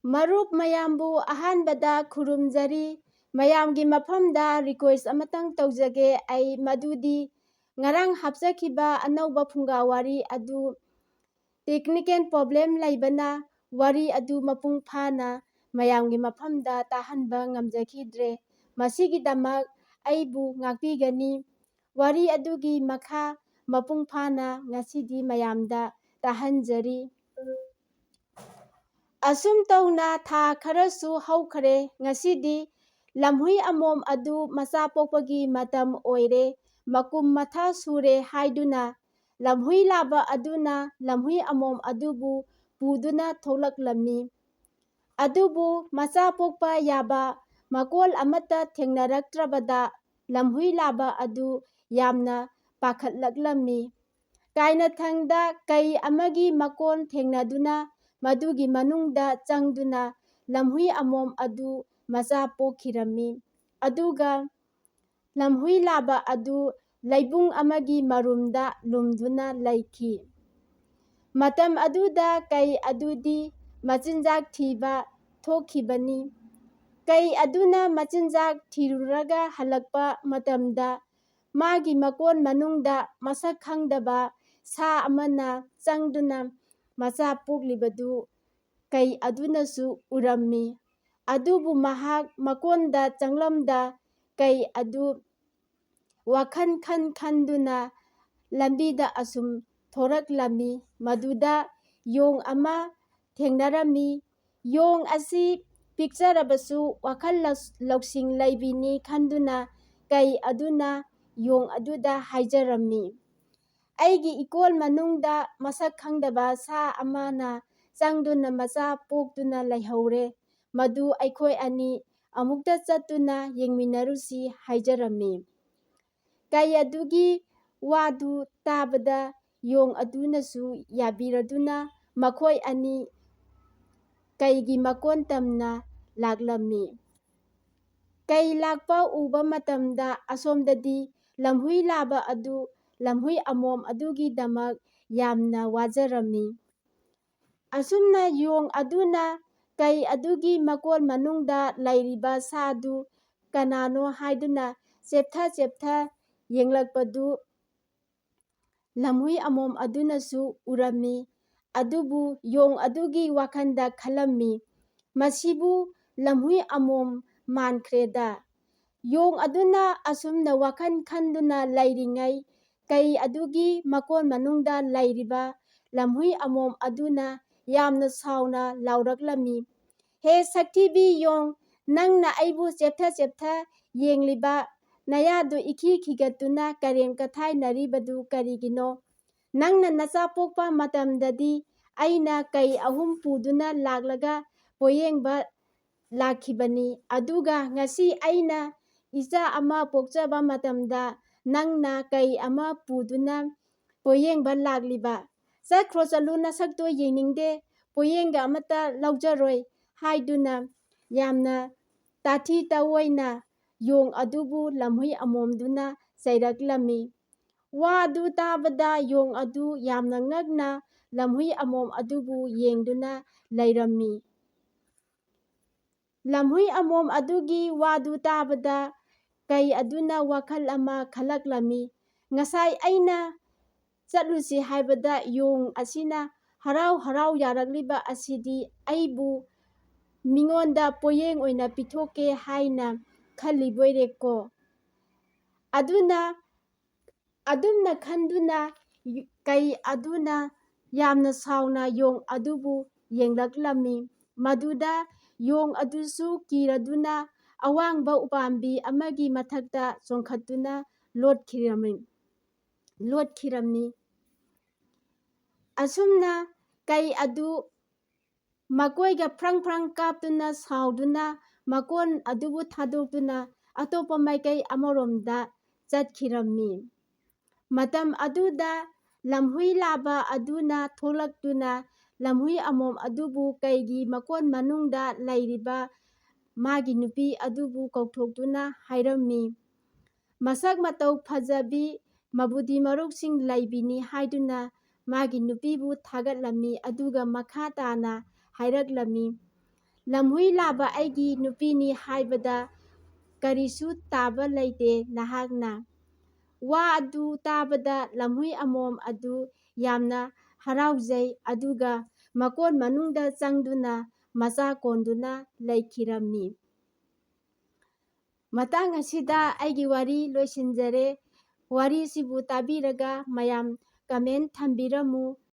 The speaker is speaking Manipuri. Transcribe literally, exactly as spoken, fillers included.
ꯃꯔꯨꯞ ꯃꯌꯥꯝꯕꯨ ꯑꯍꯥꯟꯕꯗ ꯈꯨꯔꯨꯝꯖꯔꯤ꯫ ꯃꯌꯥꯝꯒꯤ ꯃꯐꯝꯗ request ꯑꯃꯇꯪ ꯇꯧꯖꯒꯦ ꯑꯩ, ꯃꯗꯨꯗꯤ ꯉꯔꯥꯡ ꯍꯥꯞꯆꯈꯤꯕ ꯑꯅꯧꯕ ꯐꯨꯡꯒꯥ ꯋꯥꯔꯤ ꯑꯗꯨ technical problem ꯂꯩꯕꯅ ꯋꯥꯔꯤ ꯑꯗꯨ ꯃꯄꯨꯡ ꯐꯥꯅ ꯃꯌꯥꯝꯒꯤ ꯃꯐꯝꯗ ꯇꯥꯍꯟꯕ ꯉꯝꯖꯈꯤꯗ꯭ꯔꯦ꯫ ꯃꯁꯤꯒꯤꯗꯃꯛ ꯑꯩꯕꯨ ꯉꯥꯛꯄꯤꯒꯅꯤ꯫ ꯋꯥꯔꯤ ꯑꯗꯨꯒꯤ ꯃꯈꯥ ꯃꯄꯨꯡ ꯐꯥꯅ ꯉꯁꯤꯗꯤ ꯃꯌꯥꯝꯗ ꯇꯥꯍꯟꯖꯔꯤ꯫ ꯑꯁꯨꯝ ꯇꯧꯅ ꯊꯥ ꯈꯔꯁꯨ ꯍꯧꯈ꯭ꯔꯦ꯫ ꯉꯁꯤꯗꯤ ꯂꯝꯍꯨꯏ ꯑꯃꯣꯝ ꯑꯗꯨ ꯃꯆꯥ ꯄꯣꯛꯄꯒꯤ ꯃꯇꯝ ꯑꯣꯏꯔꯦ, ꯃꯀꯨꯝ ꯃꯊꯥ ꯁꯨꯔꯦ ꯍꯥꯏꯗꯨꯅ ꯂꯝꯍꯨꯏ ꯂꯥꯕ ꯑꯗꯨꯅ ꯂꯝꯍꯨꯏ ꯑꯃꯣꯝ ꯑꯗꯨꯕꯨ ꯄꯨꯗꯨꯅ ꯊꯣꯛꯂꯛꯂꯝꯃꯤ꯫ ꯑꯗꯨꯕꯨ ꯃꯆꯥ ꯄꯣꯛꯄ ꯌꯥꯕ ꯃꯀꯣꯜ ꯑꯃꯠꯇ ꯊꯦꯡꯅꯔꯛꯇ꯭ꯔꯕꯗ ꯂꯝꯍꯨꯏ ꯂꯥꯕ ꯑꯗꯨ ꯌꯥꯝꯅ ꯄꯥꯈꯠꯂꯛꯂꯝꯃꯤ꯫ ꯀꯥꯏꯅꯊꯪꯗ ꯀꯩ ꯑꯃꯒꯤ ꯃꯀꯣꯟ ꯊꯦꯡꯅꯗꯨꯅ ꯃꯗꯨꯒꯤ ꯃꯅꯨꯡꯗ ꯆꯪꯗꯨꯅ ꯂꯝꯍꯨꯏ ꯑꯃꯣꯝ ꯑꯗꯨ ꯃꯆꯥ ꯄꯣꯛꯈꯤꯔꯝꯃꯤ꯫ ꯑꯗꯨꯒ ꯂꯝꯍꯨꯏ ꯂꯥꯕ ꯑꯗꯨ ꯂꯩꯕꯨꯡ ꯑꯃꯒꯤ ꯃꯔꯨꯝꯗ ꯂꯨꯝꯗꯨꯅ ꯂꯩꯈꯤ꯫ ꯃꯇꯝ ꯑꯗꯨꯗ ꯀꯩ ꯑꯗꯨꯗꯤ ꯃꯆꯤꯟꯖꯥꯛ ꯊꯤꯕ ꯊꯣꯛꯈꯤꯕꯅꯤ꯫ ꯀꯩ ꯑꯗꯨꯅ ꯃꯆꯤꯟꯖꯥꯛ ꯊꯤꯔꯨꯔꯒ ꯍꯜꯂꯛꯄ ꯃꯇꯝꯗ ꯃꯥꯒꯤ ꯃꯀꯣꯟ ꯃꯅꯨꯡꯗ ꯃꯁꯛ ꯈꯪꯗꯕ ꯁꯥ ꯑꯃꯅ ꯆꯪꯗꯨꯅ ꯃꯆꯥ ꯄꯣꯛꯂꯤꯕꯗꯨ ꯀꯩ ꯑꯗꯨꯅꯁꯨ ꯎꯔꯝꯃꯤ꯫ ꯑꯗꯨꯕꯨ ꯃꯍꯥꯛ ꯃꯀꯣꯟꯗ ꯆꯪꯂꯝꯗ ꯀꯩ ꯑꯗꯨ ꯋꯥꯈꯜ ꯈꯟ ꯈꯟꯗꯨꯅ ꯂꯝꯕꯤꯗ ꯑꯁꯨꯝ ꯊꯣꯔꯛꯂꯝꯃꯤ꯫ ꯃꯗꯨꯗ ꯌꯣꯡ ꯑꯃ ꯊꯦꯡꯅꯔꯝꯃꯤ꯫ ꯌꯣꯡ ꯑꯁꯤ ꯄꯤꯛꯆꯔꯕꯁꯨ ꯋꯥꯈꯜ ꯂꯧ-, ꯂꯧꯁꯤꯡ ꯂꯩꯕꯤꯅꯤ ꯈꯟꯗꯨꯅ ꯀꯩ ꯑꯗꯨꯅ ꯌꯣꯡ ꯑꯗꯨꯗ ꯍꯥꯏꯖꯔꯝꯃꯤ, "ꯑꯩꯒꯤ ꯏꯀꯣꯜ ꯃꯅꯨꯡꯗ ꯃꯁꯛ ꯈꯪꯗꯕ ꯁꯥ ꯑꯃꯅ ꯆꯪꯗꯨꯅ ꯃꯆꯥ ꯄꯣꯛꯇꯨꯅ ꯂꯩꯍꯧꯔꯦ꯫ ꯃꯗꯨ ꯑꯩꯈꯣꯏ ꯑꯅꯤ ꯑꯃꯨꯛꯇ ꯆꯠꯇꯨꯅ ꯌꯦꯡꯃꯤꯟꯅꯔꯨꯁꯤ" ꯍꯥꯏꯖꯔꯝꯃꯤ꯫ ꯀꯩ ꯑꯗꯨꯒꯤ ꯋꯥꯗꯨ ꯇꯥꯕꯗ ꯌꯣꯡ ꯑꯗꯨꯅꯁꯨ ꯌꯥꯕꯤꯔꯗꯨꯅ ꯃꯈꯣꯏ ꯑꯅꯤ ꯀꯩꯒꯤ ꯃꯀꯣꯟ ꯇꯝꯅ ꯂꯥꯛꯂꯝꯃꯤ꯫ ꯀꯩ ꯂꯥꯛꯄ ꯎꯕ ꯃꯇꯝꯗ ꯑꯁꯣꯝꯗꯗꯤ ꯂꯝꯍꯨꯏ ꯂꯥꯕ ꯑꯗꯨ ꯂꯝꯍꯨꯏ ꯑꯃꯣꯝ ꯑꯗꯨꯒꯤꯗꯃꯛ ꯌꯥꯝꯅ ꯋꯥꯖꯔꯝꯃꯤ꯫ ꯑꯁꯨꯝꯅ ꯌꯣꯡ ꯑꯗꯨꯅ ꯀꯩ ꯑꯗꯨꯒꯤ ꯃꯀꯣꯟ ꯃꯅꯨꯡꯗ ꯂꯩꯔꯤꯕ ꯁꯥꯗꯨ ꯀꯅꯥꯅꯣ ꯍꯥꯏꯗꯨꯅ ꯆꯦꯞꯊ ꯆꯦꯞꯊ ꯌꯦꯡꯂꯛꯄꯗꯨ ꯂꯝꯍꯨꯏ ꯑꯃꯣꯝ ꯑꯗꯨꯅꯁꯨ ꯎꯔꯝꯃꯤ꯫ ꯑꯗꯨꯕꯨ ꯌꯣꯡ ꯑꯗꯨꯒꯤ ꯋꯥꯈꯜꯗ ꯈꯜꯂꯝꯃꯤ, "ꯃꯁꯤꯕꯨ ꯂꯝꯍꯨꯏ ꯑꯃꯣꯝ ꯃꯥꯟꯈ꯭ꯔꯦꯗ"꯫ ꯌꯣꯡ ꯑꯗꯨꯅ ꯑꯁꯨꯝꯅ ꯋꯥꯈꯜ ꯈꯟꯗꯨꯅ ꯂꯩꯔꯤꯉꯩ, ꯀꯩ ꯑꯗꯨꯒꯤ ꯃꯀꯣꯟ ꯃꯅꯨꯡꯗ ꯂꯩꯔꯤꯕ ꯂꯝꯍꯨꯏ ꯑꯃꯣꯝ ꯑꯗꯨꯅ ꯌꯥꯝꯅ ꯁꯥꯎꯅ ꯂꯥꯎꯔꯛꯂꯝꯃꯤ, "ꯍꯦ ꯁꯛꯊꯤꯕꯤ ꯌꯣꯡ, ꯅꯪꯅ ꯑꯩꯕꯨ ꯆꯦꯞꯊ ꯆꯦꯞꯊ ꯌꯦꯡꯂꯤꯕ, ꯅꯌꯥꯗꯨ ꯏꯈꯤ ꯈꯤꯒꯠꯇꯨꯅ ꯀꯔꯦꯝ ꯀꯊꯥꯏꯅꯔꯤꯕꯗꯨ ꯀꯔꯤꯒꯤꯅꯣ? ꯅꯪꯅ ꯅꯆꯥ ꯄꯣꯛꯄ ꯃꯇꯝꯗꯗꯤ ꯑꯩꯅ ꯀꯩ ꯑꯍꯨꯝ ꯄꯨꯗꯨꯅ ꯂꯥꯛꯂꯒ ꯄꯣꯌꯦꯡꯕ ꯂꯥꯛꯈꯤꯕꯅꯤ꯫ ꯑꯗꯨꯒ ꯉꯁꯤ ꯑꯩꯅ ꯏꯆꯥ ꯑꯃ ꯄꯣꯛꯆꯕ ꯃꯇꯝꯗ ꯅꯪꯅ ꯀꯩ ꯑꯃ ꯄꯨꯗꯨꯅ ꯄꯣꯌꯦꯡꯕ ꯂꯥꯛꯂꯤꯕ? ꯆꯠꯈ꯭ꯔꯣ, ꯆꯠꯂꯨ, ꯅꯁꯛꯇꯣ ꯌꯦꯡꯅꯤꯡꯗꯦ, ꯄꯣꯌꯦꯡꯒ ꯑꯃꯠꯇ ꯂꯧꯖꯔꯣꯏ" ꯍꯥꯏꯗꯨꯅ ꯌꯥꯝꯅ ꯇꯥꯊꯤ ꯇꯥꯑꯣꯏꯅ ꯌꯣꯡ ꯑꯗꯨꯕꯨ ꯂꯝꯍꯨꯏ ꯑꯃꯣꯝꯗꯨꯅ ꯆꯩꯔꯛꯂꯝꯃꯤ꯫ ꯋꯥ ꯑꯗꯨ ꯇꯥꯕꯗ ꯌꯣꯡ ꯑꯗꯨ ꯌꯥꯝꯅ ꯉꯛꯅ ꯂꯝꯍꯨꯏ ꯑꯃꯣꯝ ꯑꯗꯨꯕꯨ ꯌꯦꯡꯗꯨꯅ ꯂꯩꯔꯝꯃꯤ꯫ ꯂꯝꯍꯨꯏ ꯑꯃꯣꯝ ꯑꯗꯨꯒꯤ ꯋꯥꯗꯨ ꯇꯥꯕꯗ ꯀꯩ ꯑꯗꯨꯅ ꯋꯥꯈꯜ ꯑꯃ ꯈꯜꯂꯛꯂꯝꯃꯤ꯫ "ꯉꯁꯥꯏ ꯑꯩꯅ ꯆꯠꯂꯨꯁꯤ ꯍꯥꯏꯕꯗ ꯌꯣꯡ ꯑꯁꯤꯅ ꯍꯔꯥꯎ ꯍꯔꯥꯎ ꯌꯥꯔꯛꯂꯤꯕ ꯑꯁꯤꯗꯤ ꯑꯩꯕꯨ ꯃꯤꯉꯣꯟꯗ ꯄꯣꯌꯦꯡ ꯑꯣꯏꯅ ꯄꯤꯊꯣꯛꯀꯦ ꯍꯥꯏꯅ ꯈꯜꯂꯤꯕꯣꯏꯔꯦꯀꯣ?" ꯑꯗꯨꯅ, ꯑꯗꯨꯝꯅ ꯈꯟꯗꯨꯅ ꯌꯨ-, ꯀꯩ ꯑꯗꯨꯅ ꯌꯥꯝꯅ ꯁꯥꯎꯅ ꯌꯣꯡ ꯑꯗꯨꯕꯨ ꯌꯦꯡꯂꯛꯂꯝꯃꯤ꯫ ꯃꯗꯨꯗ ꯌꯣꯡ ꯑꯗꯨꯁꯨ ꯀꯤꯔꯗꯨꯅ ꯑꯋꯥꯡꯕ ꯎꯄꯥꯝꯕꯤ ꯑꯃꯒꯤ ꯃꯊꯛꯇ ꯆꯣꯡꯈꯠꯇꯨꯅ ꯂꯣꯠꯈꯤꯔꯝꯃꯤ, ꯂꯣꯠꯈꯤꯔꯝꯃꯤ꯫ ꯑꯁꯨꯝꯅ ꯀꯩ ꯑꯗꯨ ꯃꯀꯣꯏꯒ ꯐ꯭ꯔꯪ ꯐ꯭ꯔꯪ ꯀꯥꯞꯇꯨꯅ ꯁꯥꯎꯗꯨꯅ ꯃꯀꯣꯟ ꯑꯗꯨꯕꯨ ꯊꯥꯗꯣꯛꯇꯨꯅ ꯑꯇꯣꯞꯄ ꯃꯥꯏꯀꯩ ꯑꯃꯔꯣꯝꯗ ꯆꯠꯈꯤꯔꯝꯃꯤ꯫ ꯃꯇꯝ ꯑꯗꯨꯗ ꯂꯝꯍꯨꯏ ꯂꯥꯕ ꯑꯗꯨꯅ ꯊꯣꯛꯂꯛꯇꯨꯅ ꯂꯝꯍꯨꯏ ꯑꯃꯣꯝ ꯑꯗꯨꯕꯨ ꯀꯩꯒꯤ ꯃꯀꯣꯟ ꯃꯅꯨꯡꯗ ꯂꯩꯔꯤꯕ ꯃꯥꯒꯤ ꯅꯨꯄꯤ ꯑꯗꯨꯕꯨ ꯀꯧꯊꯣꯛꯇꯨꯅ ꯍꯥꯏꯔꯝꯃꯤ꯫ ꯃꯁꯛ ꯃꯇꯧ ꯐꯖꯕꯤ, ꯃꯕꯨꯗꯤ ꯃꯔꯧꯁꯤꯡ ꯂꯩꯕꯤꯅꯤ ꯍꯥꯏꯗꯨꯅ ꯃꯥꯒꯤ ꯅꯨꯄꯤꯕꯨ ꯊꯥꯒꯠꯂꯝꯃꯤ꯫ ꯑꯗꯨꯒ ꯃꯈꯥ ꯇꯥꯅ ꯍꯥꯏꯔꯛꯂꯝꯃꯤ, ꯂꯝꯍꯨꯏ ꯂꯥꯕ ꯑꯩꯒꯤ ꯅꯨꯄꯤꯅꯤ ꯍꯥꯏꯕꯗ ꯀꯔꯤꯁꯨ ꯇꯥꯕ ꯂꯩꯇꯦ ꯅꯍꯥꯛꯅ꯫ ꯋꯥ ꯑꯗꯨ ꯇꯥꯕꯗ ꯂꯝꯍꯨꯏ ꯑꯃꯣꯝ ꯑꯗꯨ ꯌꯥꯝꯅ ꯍꯔꯥꯎꯖꯩ, ꯑꯗꯨꯒ ꯃꯀꯣꯟ ꯃꯅꯨꯡꯗ ꯆꯪꯗꯨꯅ ꯃꯆꯥ ꯀꯣꯟꯗꯨꯅ ꯂꯩꯈꯤꯔꯝꯃꯤ꯫ ꯃꯇꯥꯡ ꯑꯁꯤꯗ ꯑꯩꯒꯤ ꯋꯥꯔꯤ ꯂꯣꯏꯁꯤꯟꯖꯔꯦ꯫ ꯋꯥꯔꯤꯁꯤꯕꯨ ꯇꯥꯕꯤꯔꯒ ꯃꯌꯥꯝ comment ꯊꯝꯕꯤꯔꯝꯃꯨ꯫